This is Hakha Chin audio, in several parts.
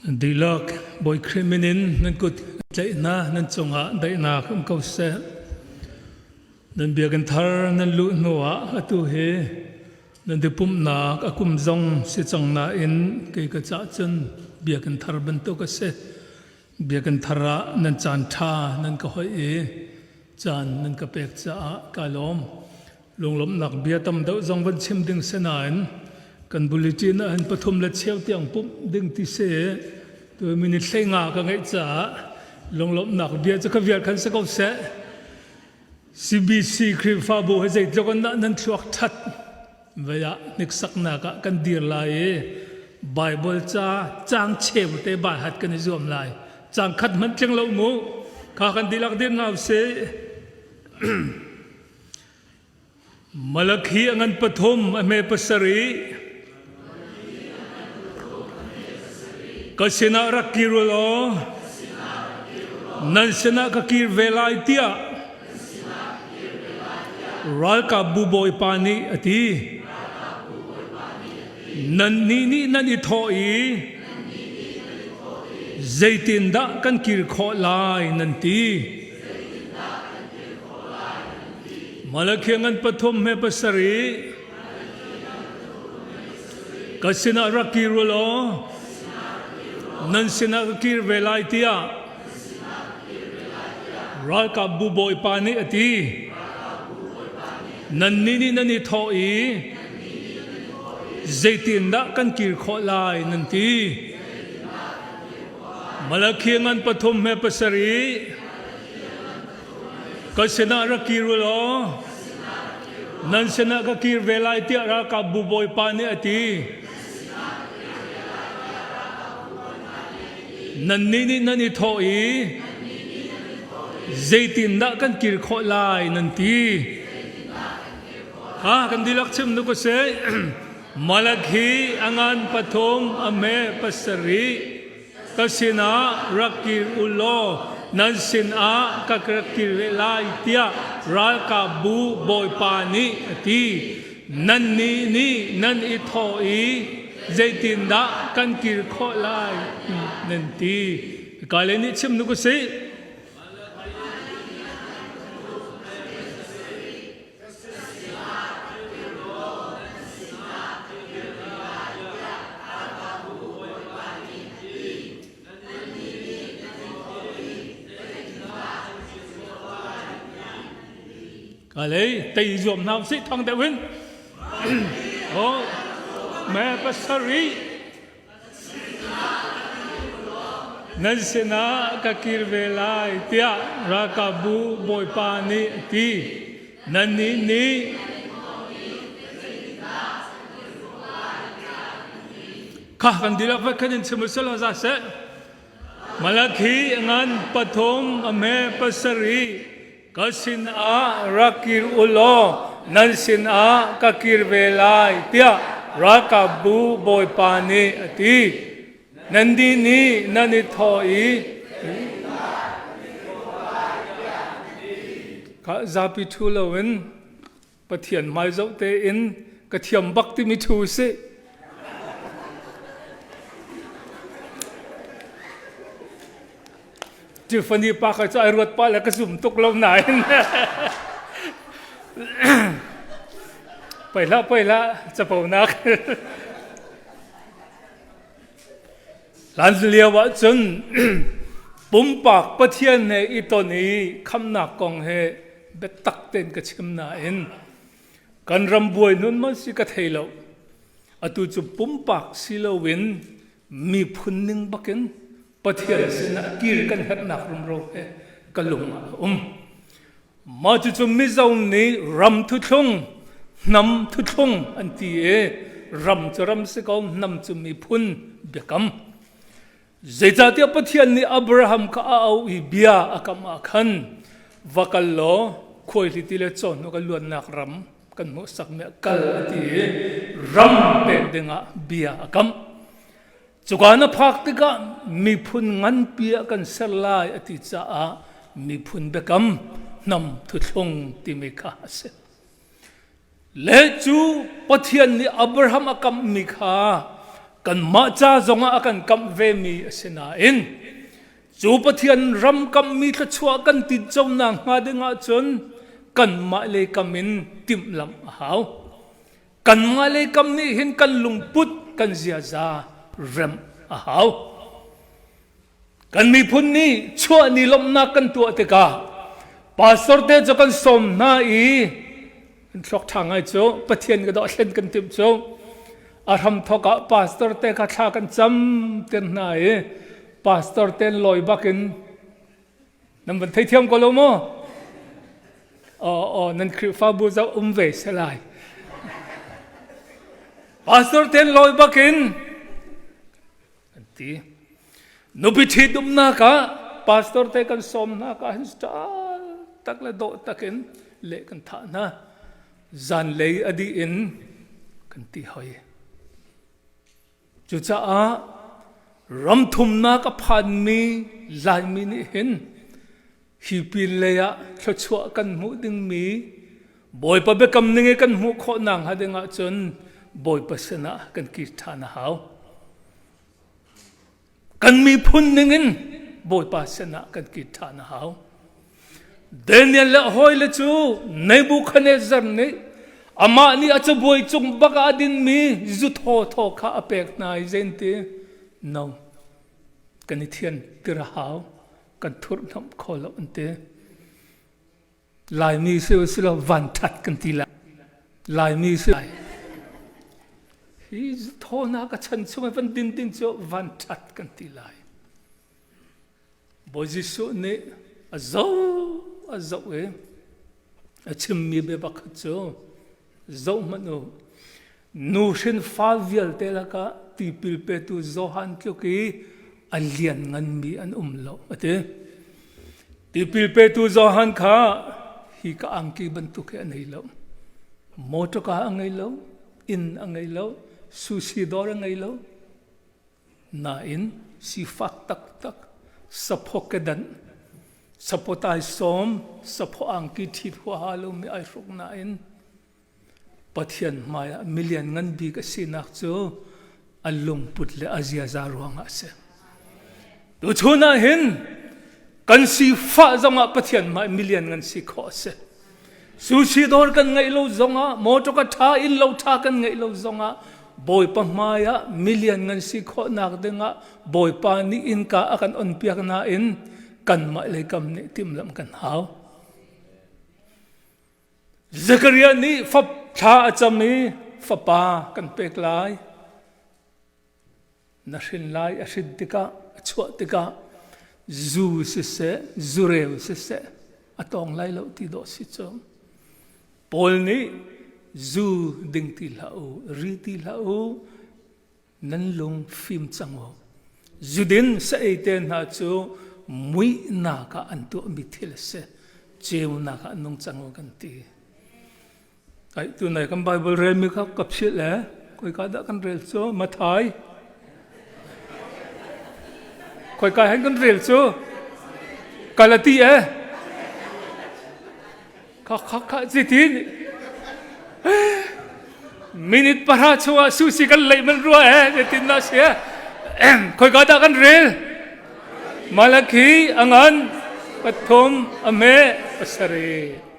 Nan dihlak Bawi Khrih min in nan kut tlaih hna, nan cungah daihnak um ko seh. Nan biakinn thar nan luh hnuah atu hi nan i pumhnak a kum zong si cang nain kei ka cah cun biakinn thar bantuk a si. Biakinn thar ah nan caan ṭha nan ka hoih i caan nan ka pek caah kaa lawm. Lunglawmhnak bia tam deuh zong van chim ding si nain kan bulletin ah hin pathum le cheu tiang pumh ding ti si tu minute hlei nga ka ngeih caah lunglawmhnak bia cu ka vial khan si ko seh. CBC Khrihfabu hi zeitluk in dah nan thluak ṭhat vei ah hniksaknak ah kan dir lai i Bible ca caang cheu te bai hat kan i zuam lai. Caang khat hmanh tling lo mu. Kha kan dihlak dir hna usih. Malakhi a ngan pathum a hme pasarih. Ka sinah rak kir u law nan sinah ka kir ve lai tiah ralkapbu bawipa nih a ti. Nannih nih nan i thawh i zeitindah kan kir khawh lai nan ti. Malakhi ngan pathum he pasarih ka sinah rak kir u law nan sinah ka kir ve lai tiah ralkapbu bawipa nih a ti. Nannih nih nan i thawh i zeitindah kan kir khawh lai nan ti. Malakhi ngan pathum he pasarih ka sinah rak kir u law nan sinah ka kir ve lai tiah ralkapbu bawipa nih a ti. Nannih nih nan i thawh i zeitindah kan kir khawh lai nan ti. Ha kan dihlak chim nu ko seh. Malakhi a ngan pathum a me pasarih ka sinah rak kir u law nan sinah ka rak kir ve lai tiah ralkapbu bawipa nih a ti. Nannih nih nan i thawh i zeitindah kan kir khawh lai nan ti. Ka le nih chim nu ka si. Kalei tei zuam hna usih thang deuh in. Oh, me pasarih Nan sinah ka kir ve lai tiah ralkapbu Bawipa nih a ti. Nannih nih kha kan dihlak va khan in chim u selaw za seh. Malakhi ngan pathum a hme pasarih ka sinah rak kir u law nan sinah ka kir ve lai tiah ralkapbu bawipa nih a ti. Nan dih nih nan i thawh i kha zapi ṭhu loin Pathian hmai zoh tein ka thiam bak timi ṭhu sih. Tiffany pa ka cu ai ruat pa le ka zum tuk lo nain. Pei hlah pei hlah capo nak. Hlan lio ah cun pumpak Pathian he i ton i khamnak kong he biatak tein ka chim nain kan ram buai nun man si ka thei lo. Atu cu pumpak si loin miphun ning bakin Pathian sinah kir kan herhnak rumro he ka lung ah a um. Mah cucu Mizo nih ram thuthlung, hnam thuthlung an ti i ram cu ram si ko, hnam cu miphun biakam. Zeicahtiah Pathian nih Abraham kha a auh i bia a kam ah khan va kal law khuaihliti le cawhnuk a luannak ram kan hmuhsakmi ah kal a ti i ram pek dingah bia a kamh. Cuka na phak tikah miphun nganpi ah kan ser lai a ti caah miphun biakam hnam thuthlung timi kha a si. Le cu Pathian nih Abraham a kamhmi kha Kanmah ca zongah a kan kamh vemi a si nain cu Pathian ram kamhmi thluachuah kan tinconak hnga ding ahcun kanmah lei kam in timhlamh a hau. Kanmah lei kam nih hin kan lungput kan ziaza remh a hau. Kan miphun nih chuah ni lawmhnak kan tuah tikah pastor te cu kan sawm hna i an thluak ṭha ngai cu Pathian ka dawh thlen kan timh cu a hramthawk ah pastor te kha thla kan cam ter hna i pastor ten lawi bakin nan van theithiam ko lo maw? Aw aw nan Khrihfabu zoh um ve se lai. Pastor ten lawi bakin an ti. Nupi ṭhitumnak ah pastor te kan sawmnak ah hin ṭal tak le dawh takin leh kan thah hna. Zanlei a dih in kan ti hoi. Cucaah ramthumnak a phanmi Laimi nih hin hi pin lei ah thluachuah kan hmuh dingmi Bawipa biakam ning i kan hmuh khawh nak hnga ding ahcun Bawipa sinah kan kir ṭhan a hau. Kan miphun ningin Bawipa sinah kan kir ṭhan a hau. Daniel le a hawile cu Nebuchadnezzar nih amah nih a cabuai cung bak ah a dinmi zu thawthaw kha a pek hna i zeinti no kan i thian tir a hau kan thurhhnawmh kho lo an ti. Laimi si si lo vanṭhat kan ti lai. Laimi si hi thawnak a chan chung van din ding cu vanṭhat kan ti lai. Bawi Jesuh nih a zoh a zoh i a chimmi bia pakhat cu zoh hmanh u nu hrin fa vialte lakah tipil petu Johan tluk i a lian nganmi an um lo a ti. Tipil petu Johan kha hi ka angki bantuk hi a nei lo. Motorka a ngei lo, inn a ngei lo, sushi dawr a ngei lo. Nain sifak taktak saphaw kedan saphaw taisawm saphaw angki ṭhit huaha lomi ai hruk nain Pathian hmaiah milian ngan bik a sinak cu a lungput le a ziaza ruangah a si. Tuchun ah hin kan sifah zongah Pathian hmai milian ngan si khawh a si. Sushi dawr kan ngeih lo zongah, motor ṭha inn lo ṭha kan ngeih lo zongah Bawipa hmai ah milian ngan si khawhnak dingah Bawipa nih innka a kan onpiak nain kanmah lei kam nih timhlamh kan hau. Zechariah nih fap thla a cam i fapa kan pek lai. Na hrin lai a hrin tikah a chuah tikah zu siseh zureu siseh a tawng lai lo ti dawh si cu. Paul nih zu ding ti hlah u, ri ti hlah u, nan lung fim cang u. Zudin sa ei te hna cu muihnak ah an tuahmi thil a si. Ceunak ah nung cang u kan ti. Ai tunai kan Bible relmi kha ka philh le khoika dah kan rel cu Mathai khoika hen kan rel cu Galati eh kha kha kha zitin minute pahra chungah susi kan leih man rua eh zeitin dah si khoika dah kan rel Malakhi angan pathum ame pasarih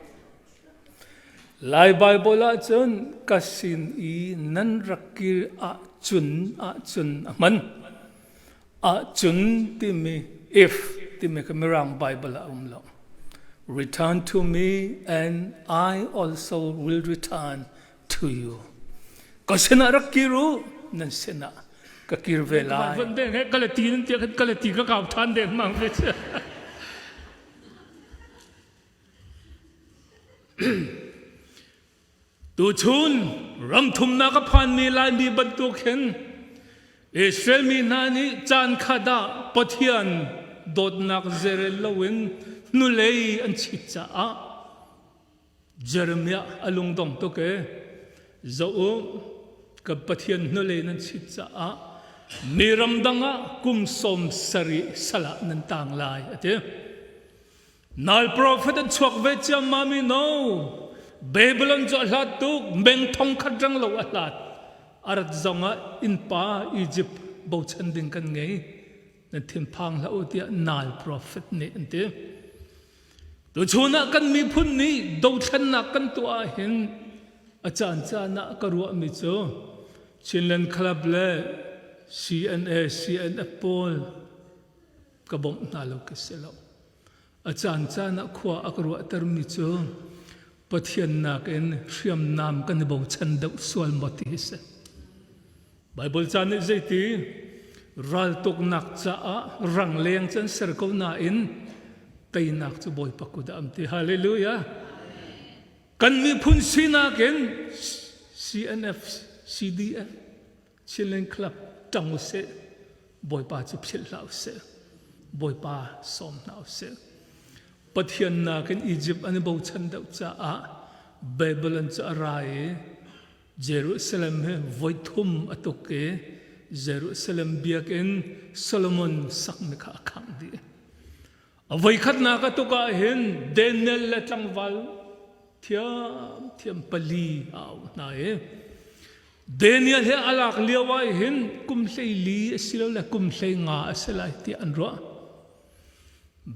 Lai Baibal ahcun ka sin i nan rak kir ahcun ahcun a hman. Ahcun timi if timi kha Mirang Baibal ah a um lo. Return to me and I also will return to you. Ka sinah rak kir u, nan sinah ka kir ve lai. Van deng he kalati nan tiah kalati ka kau than deng mang ve. Tuchun ramthumnak a phanmi Laimi bantuk hin Israel mi hna nih caan khat ah Pathian dawtnak zerel loin hnulei an chit caah Jeremiah a lungdong tuk i zoh u ka Pathian hnulei nan chit caah mi ramdang ah kum 70 sal ah nan tang lai a ti. Nal profet an chuak ve ciammam i no Babylon cu a hlat tuk meng thong khat reng lo a hlat. A rat zongah innpa Egypt bochan ding kan ngei. Nan thinphang hlah u tiah nal profet nih an ti. Tuchun ah kan miphun nih dothlennak kan tuah ahhin a caan caan ah ka ruahmi cu Chinland Club le CNA, CNF pawl ka bawmh hna lo ka si lo. A caan caan ah khua a ka ruahtermi cu Pathian nakin hriamnam kan i bochan deuh sual maw ti hi si. Baibal ca nih zeiti raltuknak caah rangleng cu an ser ko nain teinak cu Bawipa kut ah am ti. Hallelujah. Kan miphun sinak in CNF, CDF, Chinland Club ṭang usih. Bawipa cu philh hlah usih. Bawipa sawm hna usih. Pathian nakin Egypt an i bochan deuh caah Babylon cu a ra i Jerusalem hi voithum a tuk i Jerusalem biakinn Solomon sakmi kha a khangh dih. A voikhatnak a tuk ah hin Daniel le tlangval thiamthiam pali a auh hna i Daniel he a lak lio ah hin kum 14 asilole kum 15 a si lai tiah an ruah.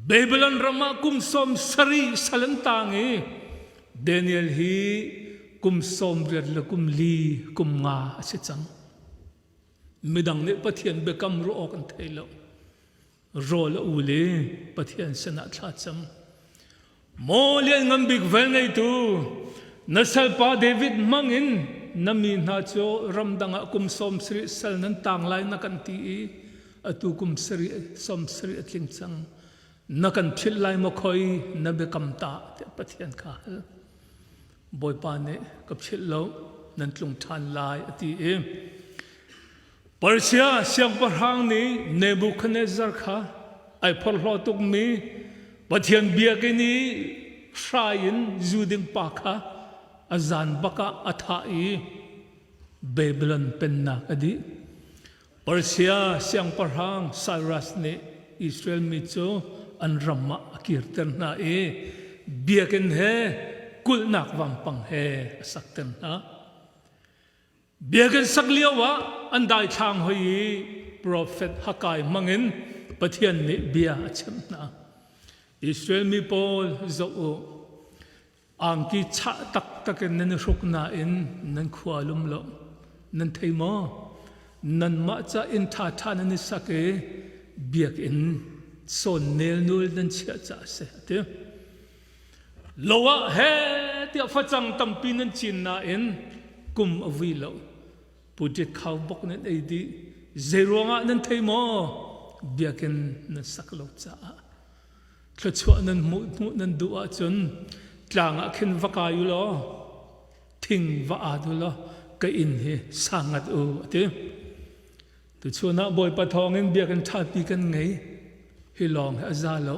Babylon ram ah kum 70 sal an tang i Daniel hi kum 84 le kum li kum nga a si cang. Midang nih Pathian biakam ruah awk an thei lo. Rawl a ul i Pathian sinah thla cam. Maw lianngan bik velngeitu na salpa David hmang in na mi hna cu ramdang ah kum 70 sal nan tang lai na kan ti i atu kum 70 a tling cang. Na kan philh lai maw khoi na biakam ta tiah Pathian kha hal. Bawipa nih ka philh lo nan tlung ṭhan lai a ti i Persia siangpahrang nih Nebuchadnezzar kha ai phorhlaw tukmi Pathian biakinn i hrai in zu ding pa kha a zan bak ah a thah i Babylon pennak a dih. Persia siangpahrang Cyrus nih Israel mi cu an ram ah a kirter hna i biakinn he kulhnak vampang he a sakter hna. Biakinn sak lio ah an daithlang hoi i profet Haggai hmangin Pathian nih bia a chimh hna. Israel mi pawl zoh u, angki chah taktak in nan i hruk nain nan khua lum lo. Nan thei maw? Nanmah ca inn ṭhaṭha nan i sak i biakinn sawn nelnul nan chiah caah a si, a ti. Lo ah he tiah facang tampi nan cin nain kum a vui lo. Puṭit khau bok nan ei dih. Zeiruangah nan thei maw? Biakinn nan sak lo caah. Thluachuah nan hmuh hmuh nan duh ahcun tlang ah khin va kai u law thing va aat u law ka inn hi sang ngat u a ti. Tuchun ah Bawipa thawngin biakinn ṭhapi kan ngei. Hi lawng hi a za lo.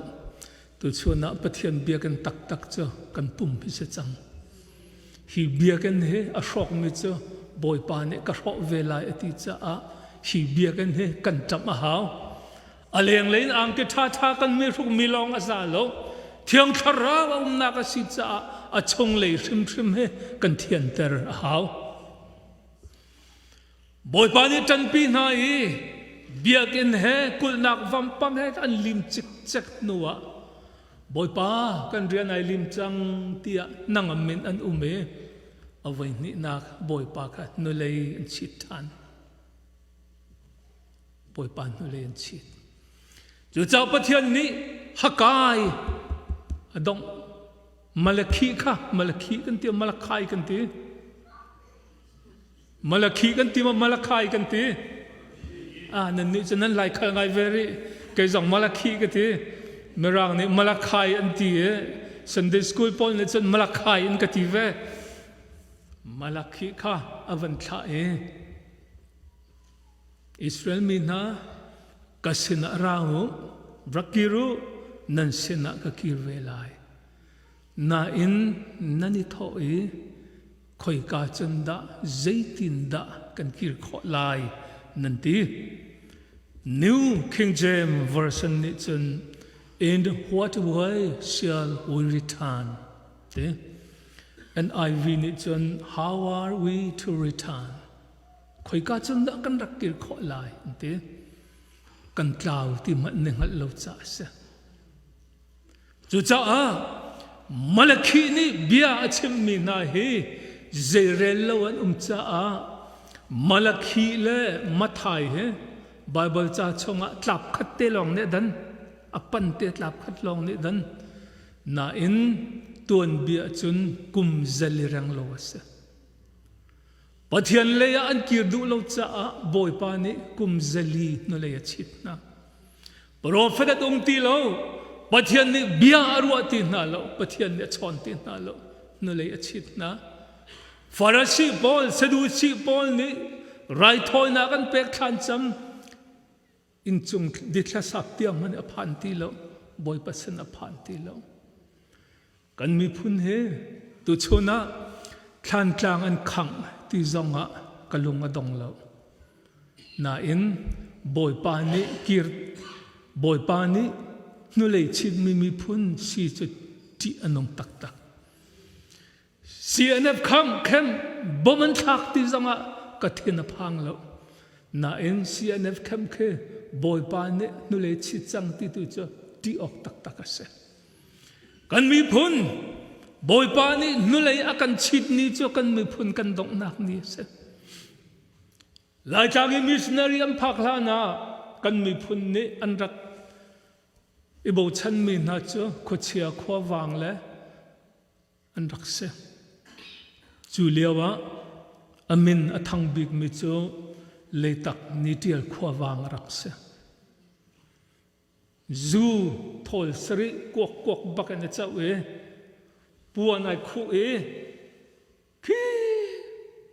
Tuchun ah Pathian biakinn taktak cu kan pum hi si cang. Hi biakinn hi a hrawkmi cu Bawipa nih ka hrawh ve lai a ti caah hi biakinn hi kan ṭamh a hau. A lenglei in angki ṭhaṭha kan mi hrukmi lawng a za lo. Thiang Thlarau a umnak a si caah a chunglei hrimhrim hi kan thianter a hau. Bawipa nih ṭanpi hna i biakinn he kulhnak vampang he an lim cikcek hnuah Bawipa kan rian ai lim cang tiah hnangam in an um i a voihnihnak Bawipa kha hnulei an chit ṭhan. Bawipa hnulei an chit. Cucaah Pathian nih Hakai a dongh Malakhi kha Malakhi kan ti Malakhai kan ti Malakhi kan ti ma Malakhai kan ti ah nan nih cu nan lai khal ngai ve rih kei zong Malakhi ka ti Mirang nih Malakhai an ti i Sunday school pawl nih cun Malakhai in ka ti ve Malakhi kha a van thlah i Israel mi hna ka sinah ra u rak kir u nan sinah ka kir ve lai nain nan i thawh i khoika cun dah zeitindah kan kir khawh lai nan ti New King James Version nih cun in what way shall we return ti NIV nih cun how are we to return? Khoika cun dah kan rak kir khawh lai an ti. Kan tlau ti hmanh na hngalh lo caah a si. Cucaah Malakhi nih bia a chimmi hna hi zeirel lo an um caah Malakhi le Matthai hi Baibal ca chungah tlap khat te lawng nih a dan, a pan te tlap khat lawng nih dan. Nain tuanbia cun kum zali reng lo a si. Pathian lei ah an kir duh lo caah Bawipa nih kum 400 hnulei a chit hna. Profet an um ti lo. Pathian nih bia a ruah ti hna lo. Pathian nih a chawn ti hna lo. Hnulei a chit hna. Farasi pawl, Sadusi pawl nih raithawinak an pek thlan cam inncung dithla sap tiang hmanh a phan ti lo. Bawipa sin a phan ti lo. Kan miphun hi tuchun ah thlantlang an khangh ti zong ah ka lung a dong lo. Nain Bawipa nih kir Bawipa nih hnulei chinmi miphun si cu ṭih a nung taktak. CNF khangh khem bom an thlak ti zong ah ka thin a phang lo. Nain CNF khem khi Bawipa nih hnulei chit cang ti tu cu ṭih awk taktak a si. Kan miphun Bawipa nih hnulei a kan chit ni cu kan miphun kan donghnak ni a si. Laitlang i missionary an phak hlan ah kan miphun nih an rak i bochanmi hna cu khuachia khuavang le an rak si. Cu lio ah a min a thang bikmi cu Leitak Nitial khuavang a rak si. Zu thawl sarih kuak kuak bak in a coh i puan ai khuh i khi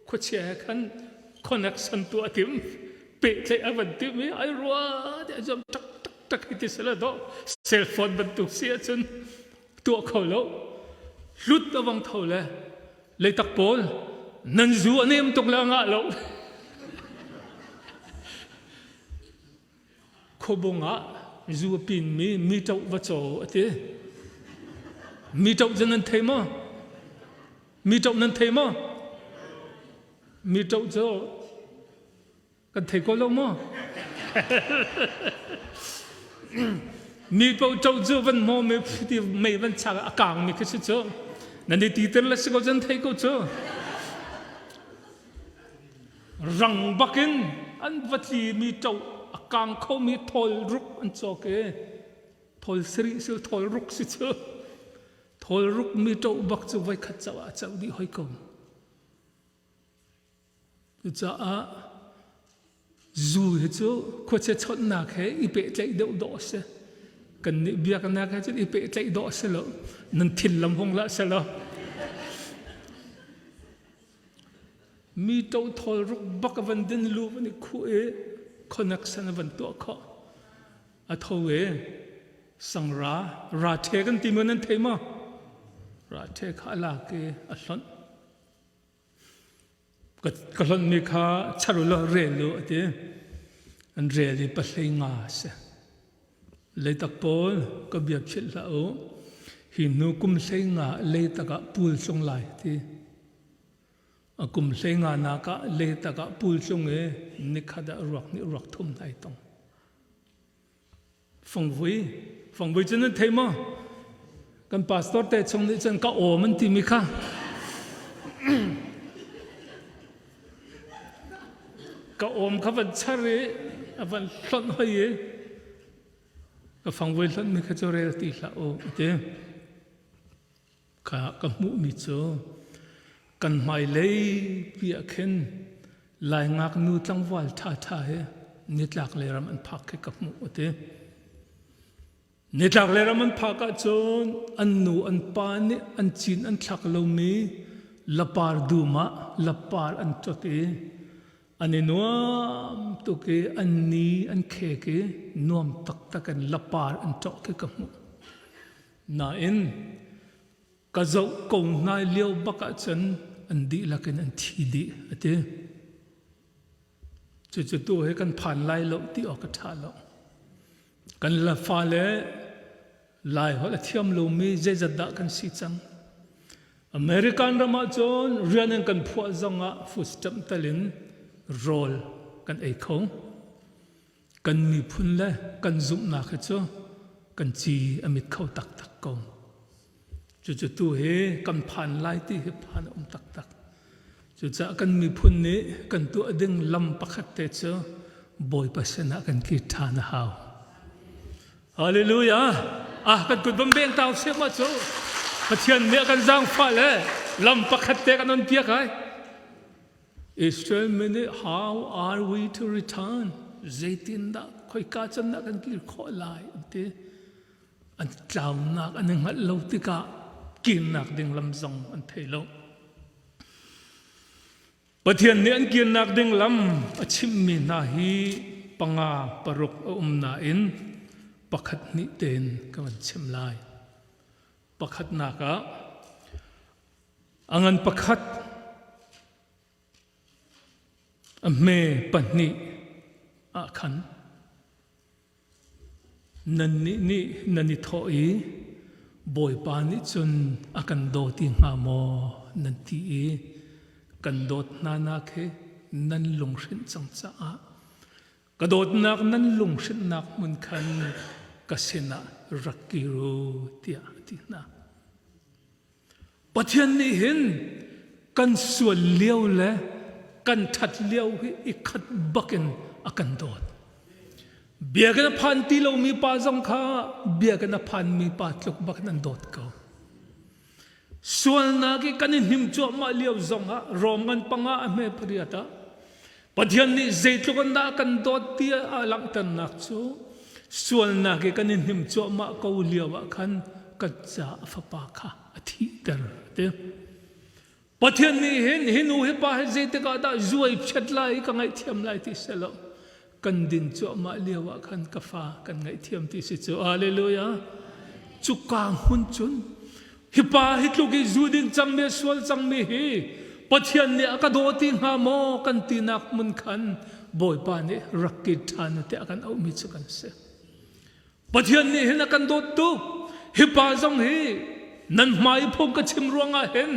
khuachia he khan connection tuah a tim pehtlaih a van tim i ai rua ti a zuam tak tak tak hi ti sela dawh cell phone bantuk si ahcun tuah kho lo hlut a vang tho le leitak pawl nan zu a nem tuk le a ngah lo Khuabung ah zu a pinmi mi ṭoh va caw a ti. Mi ṭoh cu nan thei maw? Mi ṭoh nan thei maw? Mi ṭoh cu kan thei ko lo maw? Mi paoh ṭoh cu van maw mi ti mei van chak a kang mi khi si cu. Nan i ti ter le si ko cu nan thei ko cu. Rang bakin an va tlimi ṭo a kang khomi thawl ruk an cawk i thawl sarih sil thawl ruk si cu thawl ruk mi ṭo bak cu voikhat co ah a co dih hoi ko. Cucaah zu hi cu khuachia chawnhnak he i pehtlaih deuh dawh a si. Kannih biaknak he cun i pehtlaih dawh a si lo. Nan thil lam hung lah si lo. Mi ṭothawl ruk bak a van din lu van i khuh i connection a van tuah khawh. A tho i sangra ra ṭhe kan ti maw nan thei maw? Ra ṭhe kha a lak i a hlonh. Ka hlonhmi kha char u law rel u a ti. An rel i pahlei nga a si. Leitak pawl ka bia philh hlah u. Hi hnu kum 15 leitak ah puul tlung lai ti. A kum 15 nak ah leitak ah puul tlung i nikhat ah ruak nih ruak thum nai tong. Fangvui, fangvui cu nan thei maw? Kan pastor te chung nih cun ka awm an timi kha. Ka awm kha van char i a van hlonh hoi i ka fangvui hlonhmi kha cu rel ti hlah u a ti. Kha ka hmuhmi cu kan hmailei pi ah khin Lai ngaknu tlangval ṭhaṭha he nitlak lei ram an phak khi ka hmuh a ti. Nitlak lei ram an phak ahcun an nu an pa nih an cin an thlak lomi lapar dum ah lapar an ṭot i an i nuam tuk i an ni an khek i nuam taktak in lapar an ṭoh khi ka hmuh. Nain ka zoh ko hna lio bak ahcun an dihlak in an thi dih a ti. Cucu tu hi kan phan lai lo ti awk a ṭha lo. Kan la fale Lai holh a thiam lomi zeizat dah kan si cang. American ram ah cun rian an kan phuah zong ah food stamp tal in Rawl kan ei kho. Kan miphun le kan zumhnak hi cu kan ci a mit kho taktak ko. Cucu tu hi kan phan lai ti hi phan a um taktak. Cucaah kan miphun nih kan tuah ding lam pakhat te cu Bawipa sinah kan kir ṭhan a hau. Hallelujah! Ah, kan kut bam beng tau siam ah cu Pathian nih a kan zaangfah le lam pakhat te kan on piak ai. Israel mi nih how are we to return? Zeitindah khoika can dah kan kir khawh lai an ti. An tlaunak an i hngalh lo tikah kirnak ding lam zong an thei lo. Pathian nih an kirnak ding lam a chimhmi hna hi panga paruk a um nain pakhat hnih tein ka van chim lai. Pakhatnak ah a ngan pakhat a hme pahnih ah khan Nannih nih nan i thawh i Bawipa nih cun a kan daw ti hnga maw nan ti i kan dawt hnanak hi nan lunghrinh cang caah ka dawtnak nan lunghrinhnak hmun khan ka sinah rak kir u tiah a ti hna. Pathian nih hin kan sual lio le kan ṭhat lio hi i khat bakin a kan dawt. Biakinn a phan ti lomi pa zong kha biakinn a phanmi pa tluk bakin an dawt ko. Sualnak i kan i hnim cuahmah lio zongah Rom ngan panga a hme pariat ah Pathian nih zeitluk in dah kan dawt ti a langhternak cu sualnak i kan i hnim cuahmah ko lio ah khan kan ca a fapa kha a thihter ti. Pathian nih hin hi nu hi pa hi zeitik ah dah zuai phet lai i ka ngaihthiam lai ti selaw kan din cuahmah lio ah khan ka fa kan ngaihthiam ti si cu hallelujah cuka hmun cun Hi pa hi tluk i zu ding cangmi sual cangmi hi Pathian nih a ka daw ti hnga maw kan tinak hmun khan Bawipa nih rak kir ṭhan u tiah a kan auhmi cu kan si. Pathian nih hin a kan dawt tuk. Hi pa zong hi nan hmai phung ka chim ruangah hin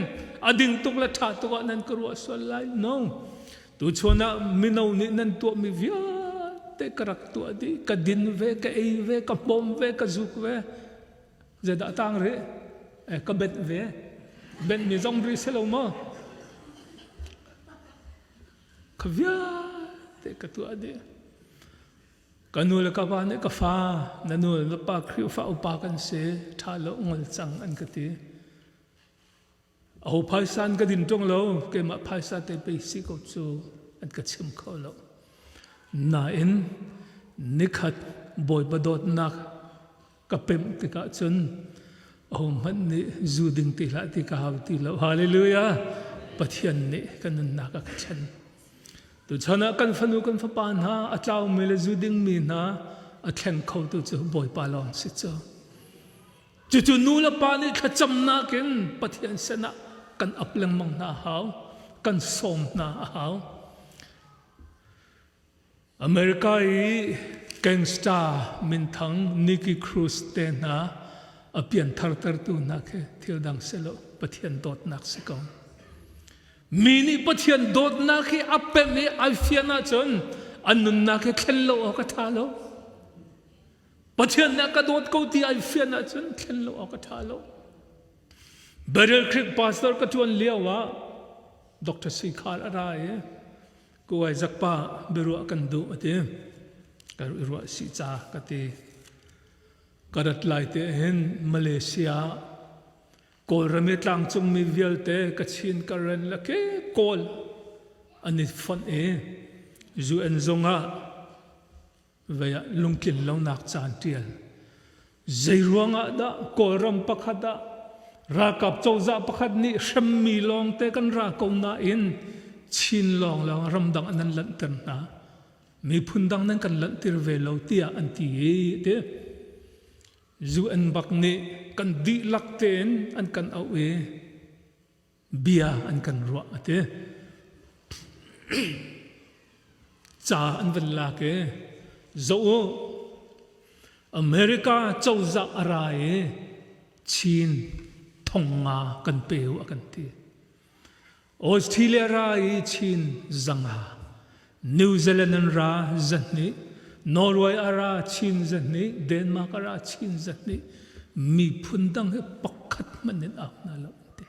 a ding tuk le ṭha tuk ah nan ka ruah sual lai. No. Tuchun ah mino nih nan tuahmi vialte ka rak tuah dih. Ka din ve, ka ei ve, ka hmawm ve, ka zuk ve. Zeidah tang rih? Eh, ka benh ve. Benhmi zong rih si lo maw? Ka vialte ka tuah dih. Ka nu le ka pa nih ka fa, na nu le na pa Khrihfa upa kan si, ṭha lo ngol cang an ka ti. Aho phaisa an ka din ṭung lo, keimah phaisa te pei si ko cu an ka chim kho lo. Nain nikhat Bawipa dawtnak ka pemh tikah cun ahohmanh nih zu ding ti hlah ti ka hau ti lo. Hallelujah! Pathian nih ka nunnak a ka thlen. Tuchan ah kan fanu kan fapa hna a tlaumi le zu dingmi hna a thleng khotu cu Bawipa lawng si cu. Cucu nu le pa nih thlacamnak in Pathian sinah kan ap lengmang hna a hau, kan sawm hna a hau. America i gangster minthang Nicky Cruz te hna a pianthar tertu hna khi thil dang si lo Pathian dawtnak si ko. Mi nih Pathian dawtnak hi a pemh i ai fian ahcun an nunnak hi thlen lo awk a ṭha lo. Pathian nih a ka dawt ko ti ai fian ahcun thlen lo awk a ṭha lo. Beryl Creek pastor ka ṭuan lio ah Dr. Sui Khar a ra i Kuwai zakpa biaruah kan duh a ti. Ka ruah si ca ka ti. Ka rat lai te hin Malaysia Kawlram i tlangcungmi vialte Kachin Karen le ke Kawl an i fonh i UN zung ah vei ah lungtlin lonak caan ṭial. Zeiruang ah dah Kawlram pakhat ah ralkap cozah pakhat nih hremmi lawngte kan ra ko nain Chin lawnglawng ramdang ah nan lanhter hna. Miphun dang nan kan lanhter ve lo tiah an ti i ti. UN bak nih kan dihlak tein an kan auh i bia an kan ruah a ti. Ca an van lak i zoh u America cozah a ra i Chin thong nga kan pe u a kan ti. Australia ra i Chin zanga. New Zealand an ra 200, Norway a ra chin 200, Denmark a ra chin 200, miphun dang he pakhat hmanh in au hna lo an ti.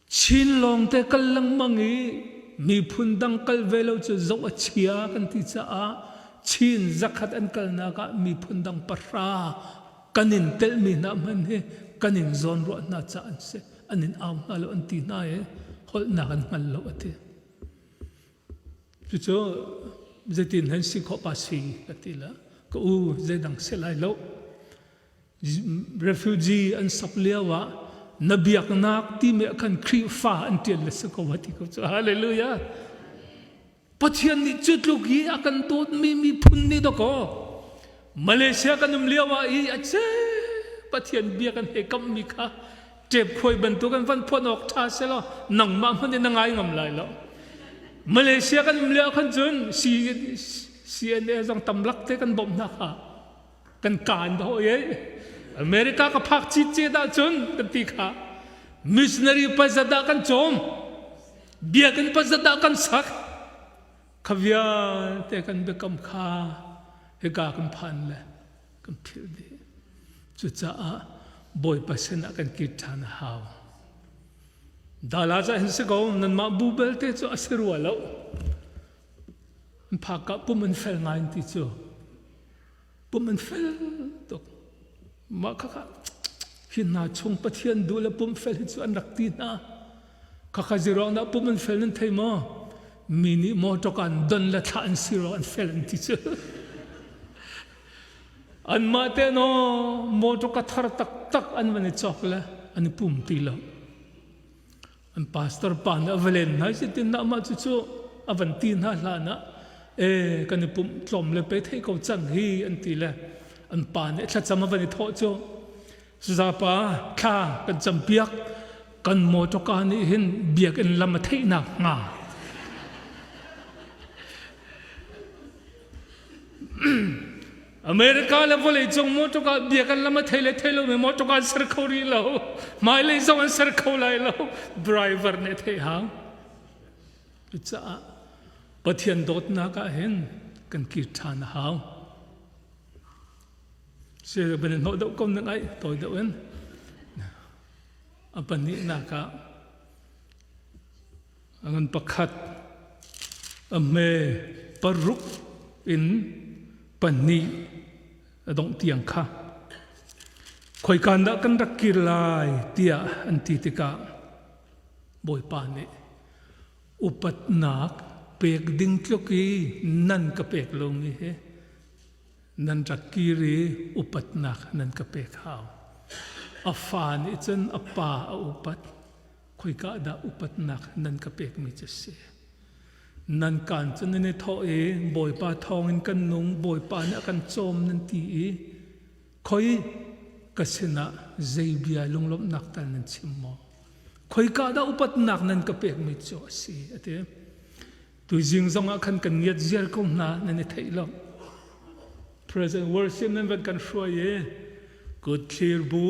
Chin lawngte kal lengmang i miphun dang kal ve lo cu zoh a chia kan ti caah Chin 100 an kalnak ah miphun dang 9 kan in telhmi hna hmanh hi kan in zawnruah hna caah an si. An in au hna lo an ti hna i holhnak an hngal lo a ti. Cucu zeitin hen si khawh pa si ka ti la. Ka u zeidang si lai lo. Refugee an sok lio ah na biaknak timi ah khan Khrihfa an ṭial le si ko a ti ko cu. Hallelujah. Pathian nih cu tluk i a kan dawtmi miphun nih dawkaw Malaysia kan um lio ah i a ce Pathian bia kan he kammi kha ṭep khuai bantuk an van phuan awk ṭha selaw nangmah hmanh in na ngai ngam lai lo. Malaysia kan um lio khan cun CNA zong tamlak te kan bawmh hna kha kan kaan dawh i America ka phak cit cet ahcun kan ti kha missionary pazat ah kan cawm biakinn pazat ah kan sak kha vialte kan biakam kha hika kan phan le kan philh dih cucaah Bawipa sinah kan kir ṭhan a hau dala ca hin si ko nanmah bu belte cu a si rua lo An phak ah pum an fel ngai ti cu. Pum an fel tuk. Mah khakha hi hna chung Pathian duh le pum fel hi cu an rak ti hna. Khakha zirong dah pum an fel nan thei maw? Mi nih motor an don le thlah an si ruang an fel an ti cu. Anmah te no motor ka thar taktak an van i cawk le an i pum ti lo. An pastor pa nih a va len hna i zeitindah mah cucu a van ti hna hlan ah e kan i pumh tlawm le pe thei ko cang hi an ti le an pa nih thlacam a van i thawh cu Sazapa thla kan campiak kan mawṭawka nih hin biakinn lam a theihnak hnga America le vawleicung mawṭawka bia kan lam a thei le thei lomi mawṭawka an ser kho rih lo. Hmailei zong an ser kho lai lo. Driver nih a theih hau. Cucaah Pathian dawtnak ah hin kan kir ṭhan a hau. Si ban in hnawh deuh ko nan ai tawi deuh in. A pahnihnak ah A ngan pakhat, a hme paruk in pahnih a dongh tiang kha khoikan dah kan rak kir lai tiah an ti tikah Bawipa nih upatnak pek ding tluk i nan ka pek lomi hi nan rak kir i upatnak nan ka pek hau. A fa nih cun a pa a upat. Khoika dah upatnak nan ka pekmi cu si? Nan kaan cu nan i thawh i Bawipa thawngin kan nung, Bawipa nih a kan cawm nan ti i khoi ka sinah zei bia lunglawmhnak tal nan chim maw? Khoika dah upatnak nan ka pekmi cu a si? A ti. Tuzing zongah khan kan ngiat ziar ko hna nan i theih lo. President worship nan van kan hruai i kut thlir bu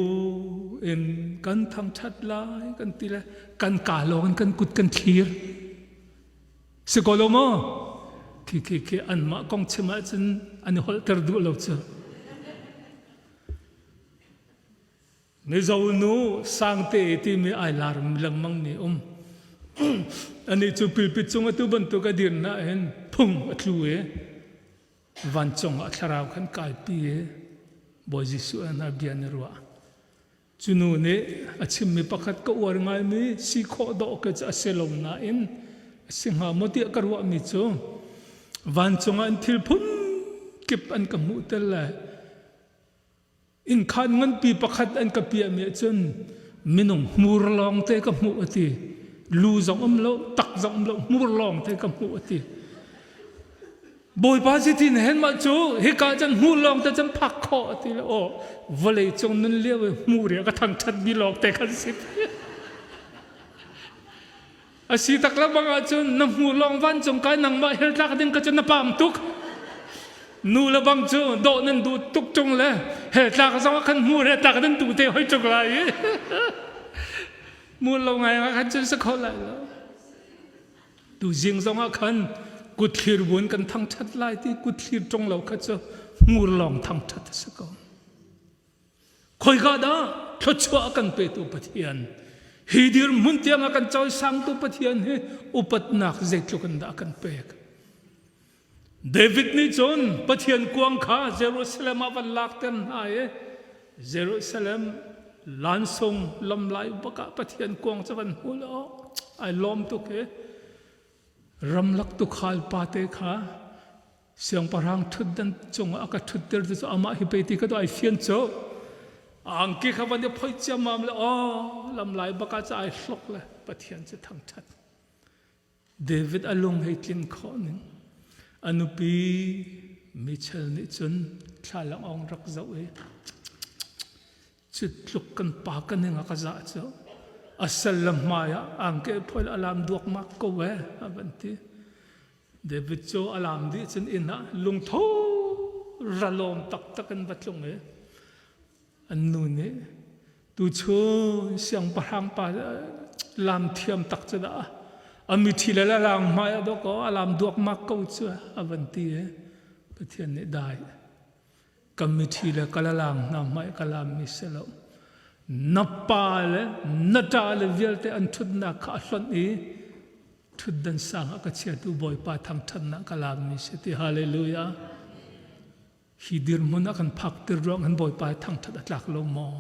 in kan thangṭhat lai kan ti le kan ka lawng in kan kut kan thlir. Si ko lo maw? Khi khi khi anmah kong chim ahcun an i holhter duh lo cu. Mizo nu Sangte timi ai lar lengmang mi um. Anih cu pulpit cung atu bantuk a dir na hin phung a tlu i vancung ah thlarau khan kaipi i Bawi Jesuh hna bia ni ruah. Cu nu nih a chimmi pakhat ka uar ngaimi si khawh dawh ke cu a si lo nain a si hnga maw tiah ka ruahmi cu vancung ah an thil phun kip an ka hmuh tel le Innkhaan nganpi pakhat an ka piahmi ahcun minung hmur lawngte ka hmuh a ti. Lu zong um lo, tak zong um lo, hmur lawngte ka hmuh a ti. Bawipa zeitin hen mah cu hika cun hmur lawngte cun phak khawh a ti le aw vawlei cung nun lio i hmur i a ka thangṭhatmi lawngte kan si. A si tak le bang ahcun na hmu lawng vancung kai nangmah hel tlak ding ka cu na pam tuk. Nu le bang cu dawh nan duh tuk ṭung le hel tlak zong ah khan hmu he tlak nan duh te hoi ṭung lai i. Mu lo ngai ah khan cun si kho lai lo. Tu zing zong ah khan kutthlir buin kan thangṭhat lai ti kutthlir ṭong lo kha cu hmur lawng thangṭhat a si ko. Khoika dah thluachuah a kan petu Pathian hi dirhmun tiang a kan cawisangtu Pathian hi upatnak zeitluk in dah a kan pek. David nih cun Pathian kuang kha Jerusalem ah van lakter hna i Jerusalem lansung lamlai bak ah Pathian kuang cu van hmu law ai lawm tuk i ramlak tukhal pate kha siangpahrang ṭhutdan cungah a ka ṭhutter ti cu amah hi pei ti ka ai fian cu angki kha van i phoih ciammam le aw lamlai bak ah cu ai hlok le Pathian cu thangṭhat David a lung hei tlin khawh ning a nupi Michal nih cun thlalang ong rak zoh i cu tluk kan pa ka ning a ka zah cu a sal le hmai ah angke phoil a lam duakmak ko e a van ti David cu a lam dih cun inn ah lungtho ralawm taktak in va tlung i an nu nih tuchun siangpahrang pa lam thiam tak cu dah a mithi le lang hmai ah dawk a lam duakmak ko cu a van ti i Pathian nih dai ka mithi le ka lalang hna hmai ka lam mi si lo na pa le na ṭa le vialte an ṭhutnak kha a hlonh i ṭhutdan sang ah ka chiatu Bawipa thangṭhatnak ka lam mi si ti hallelujah Hi dirhmun a kan phakter ruang hin Bawipa thangṭhat a tlak lo maw?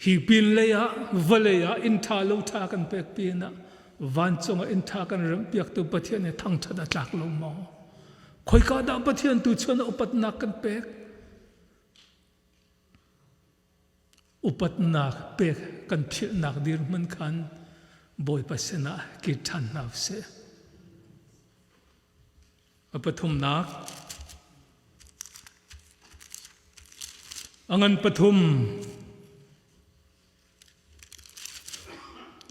Hi pinlei ah vawlei ah inn ṭha lo ṭha kan pek pinah vancung ah inn ṭha kan remhpiaktu Pathian hi thangṭhat a tlak lo maw? Khoika dah Pathian tu chuan upatnak kan pek? Upatnak pek kan philhnak dirhmun khan Bawipa sinah kir ṭhan hna usih. A pathumnak a ngan pathum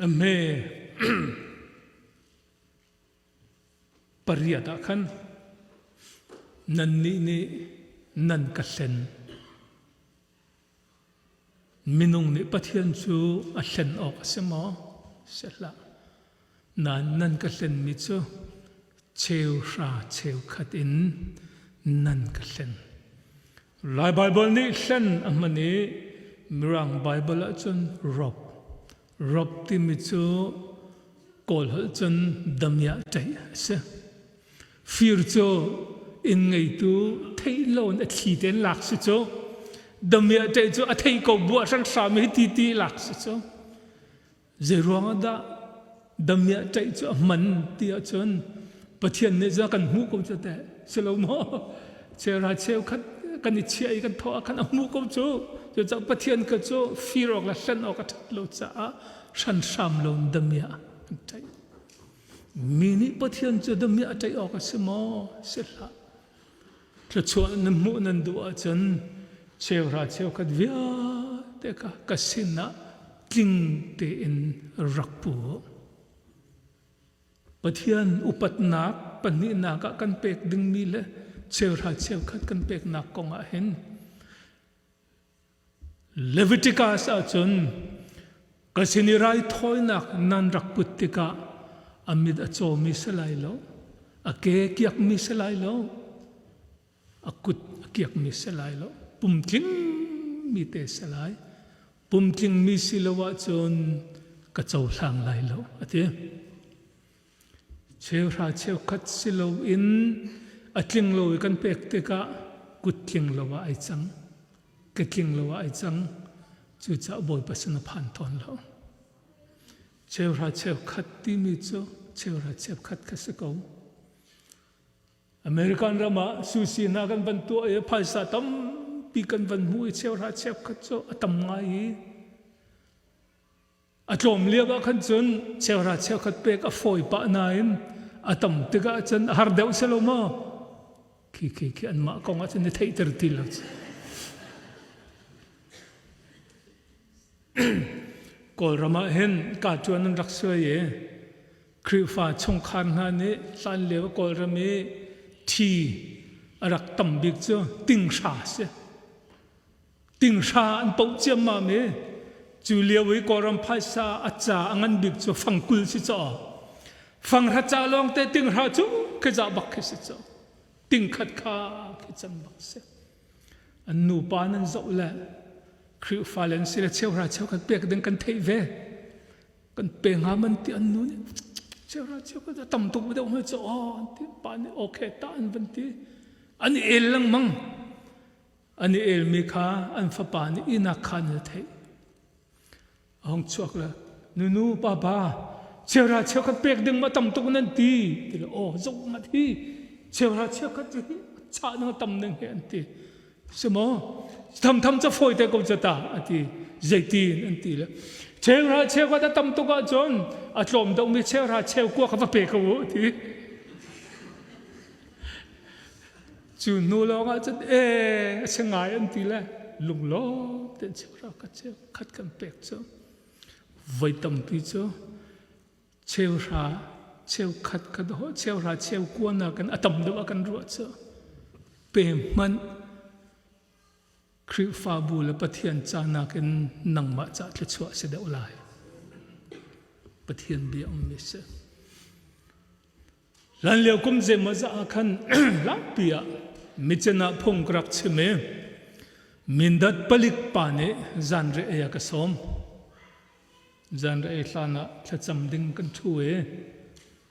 a hme pariat ah khan nannih nih nan ka hlen. Minung nih Pathian cu a hlen awk a si maw? Si hlah. Nain nan ka hlenmi cu cheuhra cheukhat in nan ka hlen. Lai Baibal nih hlen a hman i Mirang Baibal ahcun rob. Rob timi cu Kawl holh cun damiah ṭaih a si. Fir cu inn ngeitu theih lo in a thli tein lak si cu. Damiah ṭaih cu a thei ko buah hranhram hi ti ti lak si cu. Zeiruang ah dah damiah ṭaih cu a hman ti ahcun Pathian nih za kan hmuh ko cu teh si lo maw? Cheuhra cheukhat kan i chiah i kan thawh ah khan a hmuh ko cu. Cucaah Pathian ka cu fir awk le hlen awk a ṭhat lo caah hranhram lo in damiah an ṭaih. Mi nih Pathian cu damiah a ṭaih awk a si maw? Si hlah. Thluachuah nan hmuh nan duh ahcun cheuhra cheukhat vialte kha ka sinah tling tein rak pu u. Pathian upatnak pahnihnak ah kan pek dingmi le cheuhra cheukhat kan peknak kong ah hin Leviticus ahcun ka sin i raithawinak nan rak put tikah a mit a cawmi si lai lo, a ke kiakmi si lai lo, a kut a kiakmi si lai lo, pumtlingmi te si lai. Pumtlingmi si lo ahcun ka cohlang lai lo, a ti. Cheuhra cheukhat si loin a tling lo i kan pek tikah kut tling lo ah ai cang, ke tling lo ah ai cang. Cucaah Bawipa sin a phan tawn lo. Cheuhra cheukhat timi cu cheuhra cheukhat kha si ko. American ram ah sushi hna kan van tuah i phaisa tampi kan van hmuh i cheuhra cheukhat cu a tam ngai i A tlawm lio ah khan cun cheuhra cheukhat pek a fawi pah nain a tam tikah cun a har deuh si lo maw? Khi khi khi anmah kong ah cun i theihter ti lo. Kawlram ah hin ka ṭuan an rak suai i Khrihfa chungkhar hna nih hlan lio Kawlram i thi a rak tam bik cu tinghra a si. Tinghra an poh ciammam i cu lio i Kawlram phaisa a ca a ngan bik cu fangkul si caw. Fanghra ca lawng te tinghra cu khi za bak khi si cu. Tingkhat kha khi can bak si. An nupa nan zoh le Khrihfa le an si le cheuhra cheukhat pek ding kan theih ve. Kan pe hnga man ti an nu nih cheuhra cheukhat a tam tuk deuh hnga cu aw an ti pa nih okay ta an van ti. An i el lengmang. An i elmi kha an fapa nih ihnak khan a theih. A hung chuak le nunu papa cheuhra cheukhat pek ding ma tam tuk nan ti ti le aw zoh ngat hi cheuhra cheukhat cu hi chah nang tam ning he an ti si maw tham tham ca fawi te ko ca ta a ti zeitin an ti le cheuhra cheukhat a tam tuk ahcun a tlawm deuhmi cheuhra cheu kua kha va pe ko u ti Cu hnu lawng ah cun ee a si ngai an ti le lunglawm tein cheuhra ka cheu khat kan pek cu voi tampi cu cheuhra cheukhat ka dawh cheuhra cheukua nakin a tam deuh ah kan ruah cu pe hmanh Khrihfabu le Pathian ca nakin nangmah ca thluachuah si deuh lai. Pathian bia ummi si. Hlanlio kum zeimawzah ah khan lampi ah micen ah phung ka rak chim i Mindat palik pa nih zanriah ei a ka sawm. Zanriah ei hlan ah thlacam ding kan ṭhu i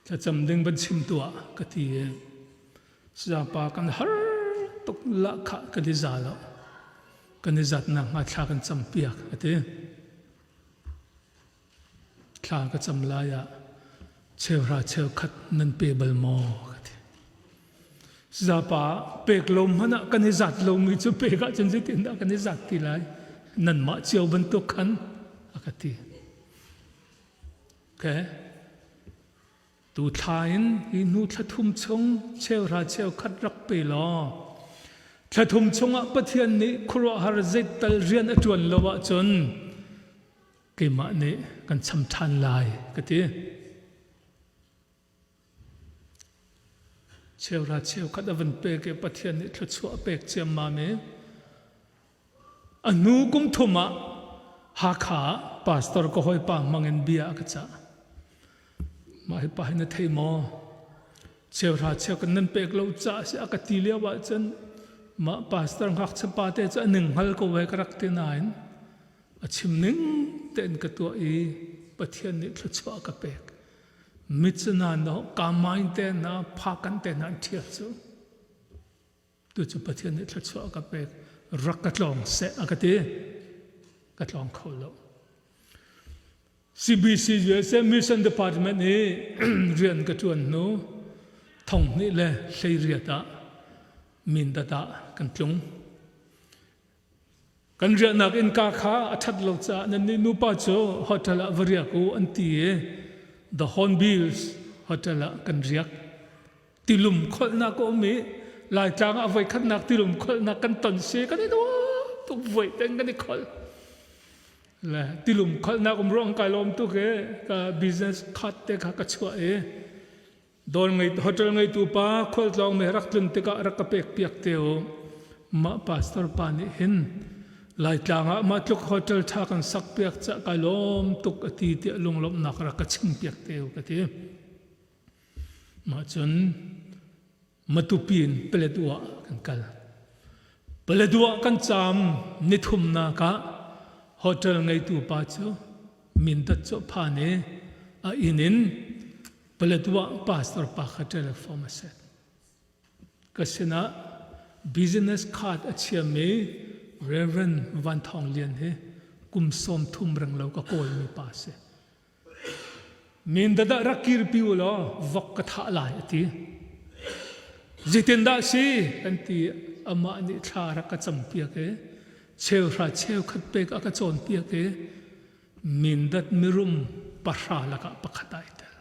thlacam ding van chim tuah ka ti i sayapa kan har tuk lahkhah kan i za lo. Kan i zat nakhnga thla kan campiak a ti. Thla ka cam lai ah cheuhra cheukhat nan pe bal maw ka ti. Zapa pek lo hmanh ah kan i zat lomi cu pek ahcun zeitindah kan i zat ti lai? Nanmah cio bantuk khan a ka ti. Okay. Tu thla in hi hnu thla thum chung cheuhra cheukhat rak pe law thla thum chungah Pathian nih khuaruahhar zeital rian a ṭuan lo ahcun keimah nih kan cham ṭhan lai ka ti. Cheuhra cheukhat a van pek i Pathian nih thluachuah a pek ciammam i a hnu kum thum ah Hakha ah pastor ka hawipa hmang in bia a ka cah. Mah hi pa hi na thei maw? Cheuhra cheukhat nan pek lo caah si a ka ti lio ahcun mah pastor ngakchia pa te cu a ning hngal ko ve ka rak ti nain A chim ning tein ka tuah i Pathian nih thluachuah a ka pek. Mitsana no kamain te na phakan te na an ṭhial cu. Tu cu Pathian nih thluachuah a ka pek. Rak ka tlawng seh a ka ti. Ka tlawng kho lo. CBC USA Mission Department i rian ka ṭuan hnu thong hnih le 18 ah Mindat ah kan tlung. Kan riahnak innka kha a ṭhat lo caah nannih nupa cu hotel ah va riak u an ti i The Hornbills Hotel ah kan riak. Tilum kholhnak a um i Laitlang ah voikhatnak tilum kholhnak kan ton si kan i nuam tuk voi ten kan i kholh. Le tilum kholhnak um ruang kai lawm tuk i ka business card te kha ka chuah i Dawr ngei hotel ngeitu pa khualtlawng mi rak tlun tikah rak ka pek piak te u. Mah pastor pa nih hin Laitlang ah mah tluk hotel ṭha kan sak piak cah kai lawm tuk a ti tiah lunglawmhnak rak ka chim piak te u ka ti. Mah cun Matupi in Paletwa kan kal. Paletwa kan caam nithumnak ah hotel ngeitu pa cu Mindat cu a phan i a inn in Paletwa pastor pa kha telephone a set. Ka sinah business card a chiami Reverend Van Thawng Lian hi kum 30 reng lo ka kawlmi pa si. Mindat ah rak kirpi u law vok ka thah lai a ti. Zeitindah si kan ti amah nih thla rak ka campiak i cheuhra cheukhat pek a ka cawnpiak i Mindat mirum pahra lakah pakhat ah i tel.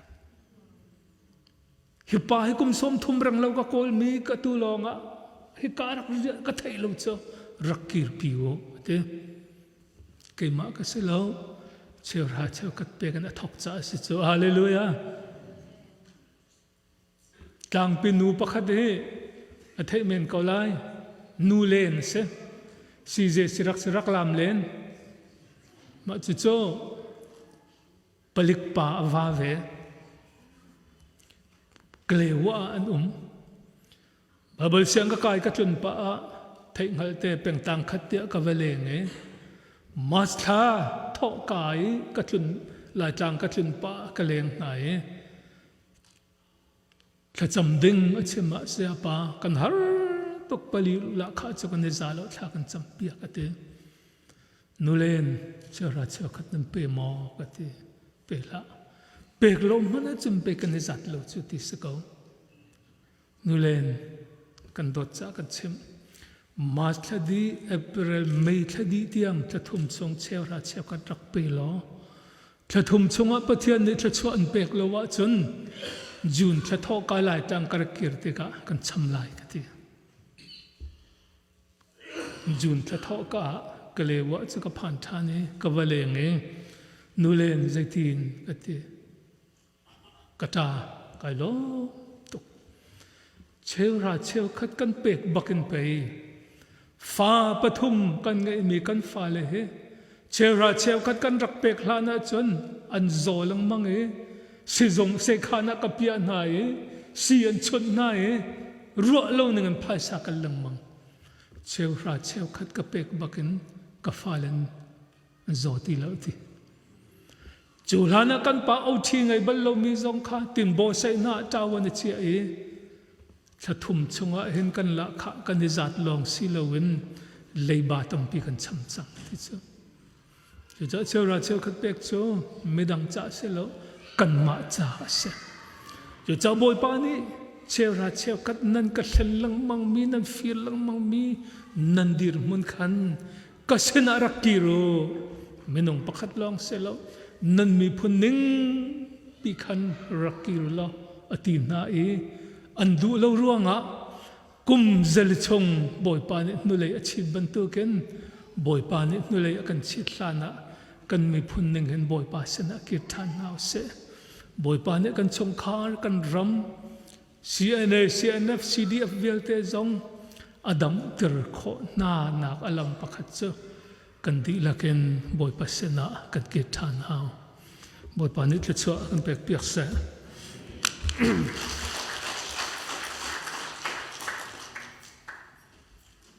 Hi pa hi kum 30 reng lo ka kawlmi ka tu lawngah hi ka rak ka theih lo cu rak kirpi u a ti. Keimah ka si lo cheuhra cheukhat pek in a thok caah a si cu. Hallelujah. Tlangpi nu pakhat hi a theih men ko lai. Nu len a si. Size sirak sirak lam len. Mah cucu palik pa a va ve. Kalewa ah an um. Baibal siang ka kai ka tlun pah ah theihhngalh te pengtang khat tiah ka va leng i March thla thawh ka i ka tlun Laitlang ka tlun pah ka leng hna i thlacam ding a chim ah saya pa kan har tuk pali lahkhah cu kan i za lo thla kan cam piak a ti. Nulen chiahra chiakhat nan pe maw ka ti. Pe hlah. Pek lo hmanh ahcun pe kan i zat lo cu ti si ko. Nulen kan dawt cah kan chimh. March thla dih, April, May thla dih tiang thla thum chung cheuhra cheukhat rak pe law thla thum chungah Pathian nih thluachuah an pek lo ahcun June thla thawh kai lai tang ka rak kir tikah kan cham lai ka ti. June thla thawh ka ah Kalewa cu ka phan ṭhan i ka va leng i nulen zeitin ka ti. Ka ṭa kai lawm tuk. Cheuhra cheukhat kan pek bak in pei fa pathum kan ngeihmi kan fale hi cheuhra cheukhat kan rak pek hlan ahcun an zaw lengmang i sizung sekhan ah ka piah hna i si an chunh hna i ruah lo ning in phaisa kal lengmang. Cheuhra cheukhat ka pek bak in ka fale an zaw ti lo ti. Cu hlan ah kan pa oṭhi ngei bal lomi zong kha tinbaw seihna ah ṭawan a chiah i thla thum chungah hin kan lahkhah kan i zat lawng si loin leiba tampi kan cham cang ti cu. Cucaah cheuhra cheukhat pek cu midang ca si lo kanmah ca a si. Cucaah Bawipa nih cheuhra cheukhat nan ka hlen lengmangmi nan fir lengmangmi nan dirhmun khan ka sinah rak kir u minung pakhat lawng si lo nan miphun ning pi khan rak kir law a ti hna i an duh lo ruangah kum zel chung Bawipa nih hnulei a chit bantukin Bawipa nih hnulei a kan chit hlan ah kan miphun ning hin Bawipa sinah kir ṭhan hna usih. Bawipa nih kan chungkhar kan ram CNA, CNF, CDF vialte zong a damter khawh hna nak a lam pakhat cu kan dihlak in Bawipa sinah kan kir ṭhan hau. Bawipa nih thluachuah kan pek piak seh.